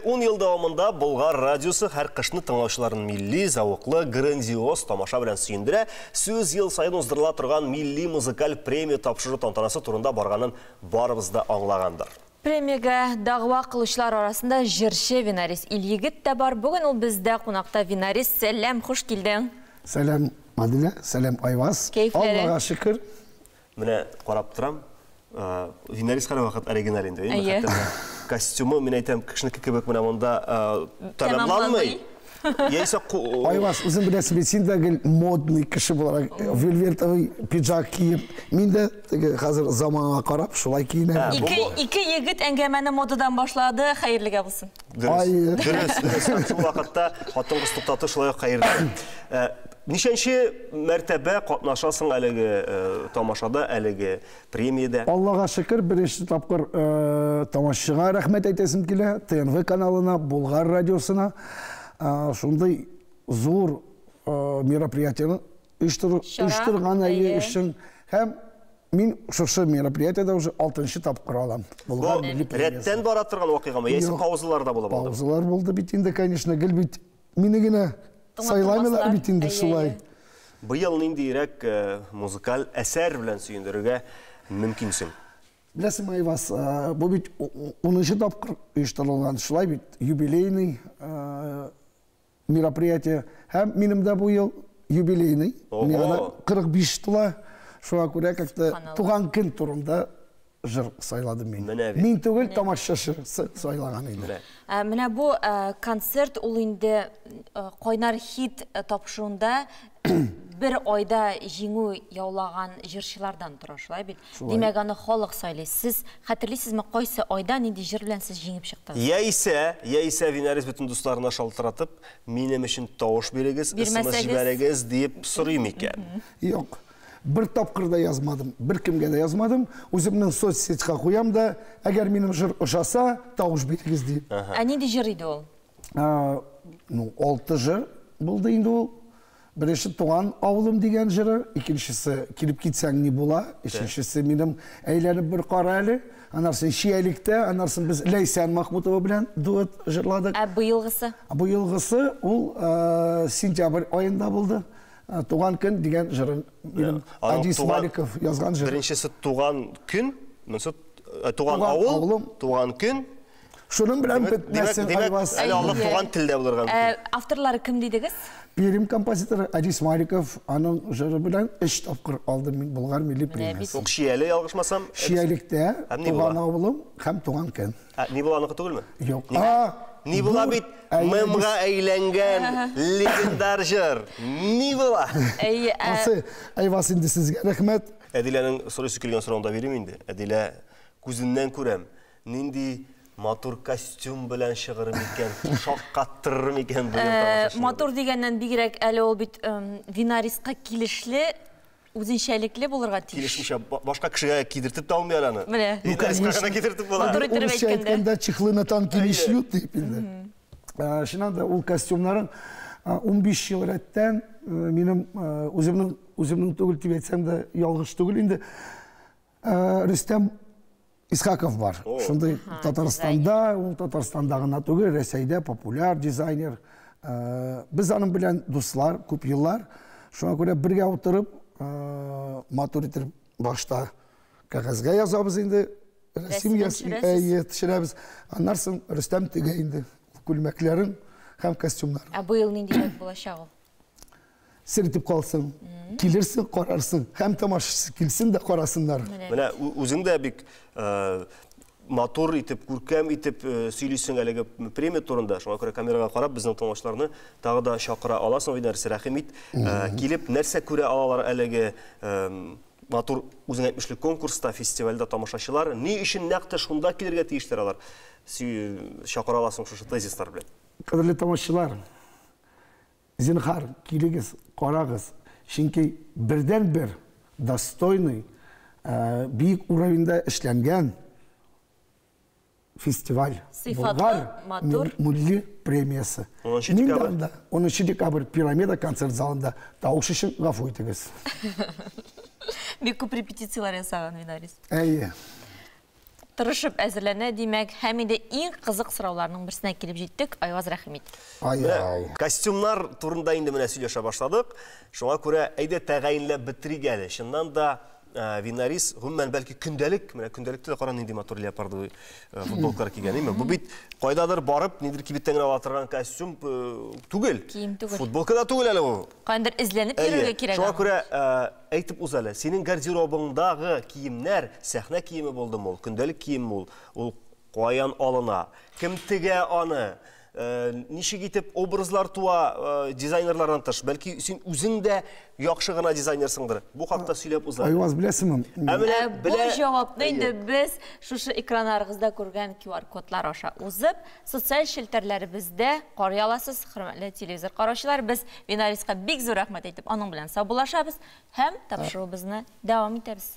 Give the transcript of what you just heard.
Чирек ун ел дәвамында Болгар радиосы һәр кышны тыңлаучыларын милли, зәвыклы, грандиоз тамаша белән сөендерә. Сүз ел саен уздырыла торган милли музыкаль премия тапшыру тантанасы турында барганын барыбыз да аңлагандыр. Премиягә дәгъва кылучылар арасында җырчы Винарис Илъегет тә бар. Бүген ул бездә кунакта. Винарис, сәлам, хуш килдең. Сәлам, Мадилә, сәлам, Айваз. Кәефләре? Аллага шөкер. Менә карап торам, Винарис һәрвакыт оригиналь инде, әйеме? Әйе. Хәтта менә костюмы, мин әйтәм, кешенеке кебек менә монда тәмамланмый. Яисә Айваз, үзең беләсең бит, син дә гел модный кеше буларак, вельветовый пиджак киеп, мин дә теге хәзер заманга карап шулай киенәм. Ике егет әңгәмәне модадан башлады, хәерлегә булсын. Дөрес, Ай. дөрес, дөрес. Һәм шул вакытта хатын-кыз туктату шулай ук хәерле. Ничәнче мәртәбә катнашасың әлеге тамашада, әлеге премиядә? Аллага шөкер, беренче тапкыр тамашачыга рәхмәт әйтәсем килә, ТНВ каналына, Болгар радиосына. Шундый зур мероприятиене оештырган әйе өчен. Һәм мин шушы мероприятиедә уже 6-нчы тапкыр алам. Болгар Бу милли премиясе. рәттән бара торган вакыйгамы? Яисә Юк. паузалар да булып алды? Паузалар булды бит инде, конечно, гел бит мине генә Тыңлап сайламыйлар тормаслар. бит инде Әйе, шулай. әйе. Быел ниндирәк музыкаль әсәр белән сөендерергә мөмкинсең? Беләсеңме, Айваз, бу бит 10-нчы тапкыр оештырылган, шулай бит, юбилейный мероприятие. Һәм минем дә бу ел юбилейный. Ого! Миңа да 45 тула. Шуңа күрә как-то Субханалла. туган көн турында җыр сайладым мин. Менә бит. Мин түгел, тамашачы сайлаган инде. Менә. Менә бу концерт ул инде кайнар хит тапшыруында бер айда җиңү яулаган җырчылардан тора, шулай бит? Шулай. Димәк, аны халык сайлый. Сез хәтерлисезме, кайсы айда нинди җыр белән сез җиңеп чыктыгыз? Яисә Винарис бөтен дусларына шалтыратып, минем өчен тавыш бирегез, СМС Бирмәсәгез. җибәрегез дип сорыйм икән. Юк. Бер тапкыр да язмадым, бер кемгә дә язмадым. Үземнең соцсетька куям да, әгәр минем җыр ошаса, тавыш бирегез дип. Ә нинди җыр иде ул? 6 җыр булды инде ул. Беренче Туган авылым дигән җыры, икенчесе Килеп китсәң ни була, өченчесе минем Әйләнеп бер кара әле, аннан Чиялектә, аннан без Ләйсән Махмутова белән дуэт җырладык. Ә быелгысы? Ә быелгысы ул сентябрь аенда булды. Туган көн дигән җыры минем Аның Адис туган Маликов язган җыр. Беренчесе Туган көн, монысы Туган Туган авыл, авылым. Туган көн. Шуның белән Димәк, бетмәсен, Айваз. әле алар Әйе. туган телдә булырга мөмкин. Авторлары кем дидегез? Пермь композиторы Адис Маликов, аның җыры белән 3 тапкыр алдым мин Болгар милли Менә бит. премиясе. Ук Чияле, ялгышмасам, Чиялектә Һәм ни Туган була? авылым һәм Туган көн. Ә, ни була аныкы түгелме? Юк. Ни? Ни була бит мемга әйләнгән легендар җыр. Ни була? Әйе, Ансы, Айваз, инде сезгә рәхмәт. Әдиләнең сорыйсы килгән сорауын да бирим инде. Әдилә, күзеннән күрәм, нинди матур костюм белән чыгыр микән, шаккаттырыр микән быел тамашачыны? Матур дигәннән бигрәк әле ул бит Винариска килешле, үзенчәлекле булырга тиеш. Килешмичә башка кешегә кидертеп тә алмый әле аны. Менә. Винариска гына кидертеп була. Матур иттереп Урысча әйткәндә. әйткәндә, чехлы на танки не шьют дип инде. Чыннан да ул костюмнарын 15 ел рәттән минем үземнең түгел дип әйтсәм дә ялгыш түгел инде. Рөстәм Исхаков бар. Шундый Татарстанда, ул Татарстанда гына түгел, Рәсәйдә популяр дизайнер. Без аның белән дуслар күп еллар. Шуңа күрә бергә утырып, матур итеп башта кәгазьгә язабыз инде. Рәсем Рәсемен төшерәсез. әйе, төшерәбез. Аннан соң Рөстәм тегә инде күлмәкләрен һәм костюмнарын. Ә быел ниндирәк булачак ул? Сер итеп калсын, килерсең, карарсың, һәм тамашачысы килсен дә карасыннар. Менә. Менә үзең дә бик матур итеп, күркәм итеп сөйлисең әлеге премия турында. Шуңа күрә камерага карап безнең тамашачыларны тагы да чакыра аласың, Винарис, рәхим ит. Килеп нәрсә күрә алалар әлеге матур үзең әйтмешле конкурста, фестивальдә тамашачылар? Ни өчен нәкъ тә шунда килергә тиешләр алар? Чакыра аласың шушы тезислар белән. Кадерле тамашачылар, зинһар, килегез, карагыз. Чөнки бердән-бер достойный, бөек уровеньда эшләнгән фестиваль. Сыйфатлы, Болгар матур. милли премиясе. Онынчы Мин декабрь. анда, 10 декабрь Пирамида концерт залында. Тавыш өчен гафу итегез. Бик күп репетицияләр ясаган Винарис. Әйе. Тырышып әзерләнә, димәк, һәм инде иң кызык сорауларның берсенә килеп җиттек. Айваз, рәхим ит. Ай-ай. Костюмнар турында инде менә сөйләшә башладык. Шуңа күрә әйдә тәгаенләп бетерик әле. Чыннан да, Винарис, гомумән, бәлки көндәлек, менә көндәлектә дә кара нинди матур леопардовый футболкалар кигән, әйме? Бу бит кайдадыр барып, ниндидер кибеттән генә ала торган костюм түгел. Кием түгел. Футболка да түгел әле бу. Каяндыр эзләнеп йөрергә кирәк. Шуңа күрә әйтеп уз әле, синең гардеробыңдагы киемнәр сәхнә киеме булдымы ул, көндәлек киемме ул, ул каян алына, кем тегә аны, ничек итеп образлар туа дизайнерлардан тыш, бәлки син үзең дә яхшы гына дизайнерсыңдыр. Бу хакта сөйләп уз әле. Айваз, беләсеңме? Ә менә бу җавапны инде без шушы экраннарыгызда күргән QR-кодлар аша узып, социаль челтәрләребездә карый аласыз, хөрмәтле телевизор караучылар. Без Винариска бик зур рәхмәт әйтеп, аның белән саубуллашабыз һәм тапшыруыбызны дәвам итәбез.